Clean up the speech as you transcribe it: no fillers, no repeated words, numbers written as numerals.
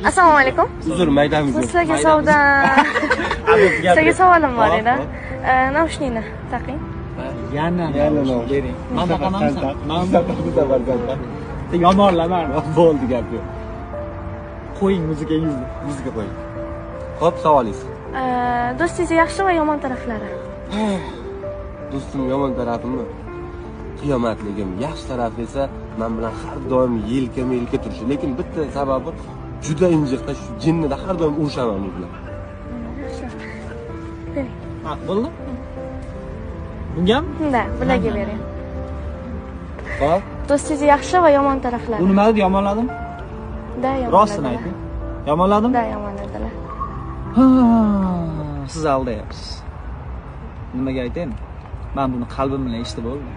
Assalomu alaykum. Uzr, maydamiz yo'q. Sizlarga savdo. Sizlarga savolim bor edi. Наушник ni taqing. Yana Yana bering. Man taqamanmisan? Man Bu safar sen taq. yomonlama. Bo'ldi, gap yo'q. Qo'ying muzikangizni. Muzika qo'ying. Xo'p, savolingiz. Do'stingizni yaxshi va yomon taraflari. Do'stim yomon tarafimi? Qiyomatligim. Yaxshi tarafi esa men bilan har doim yelkama-yelka turishi. Lekin bitta sababi juda injiqda, shu jinnida har doim urushaman u bilan. Yaxshi. Bering. Ha, bo'ldi? Bungami? Да, bularga bering. Xo'p, Do'stingizni yaxshi va yomon taraflari. U nima dedi? Yomonladim? Да, yomonladilar. Rostini ayting. Yomonladim? Да, yomonladilar. Ha, siz aldayapsiz. Nimaga aytaymi? Men buni qalbim bilan eshitib bo'ldim.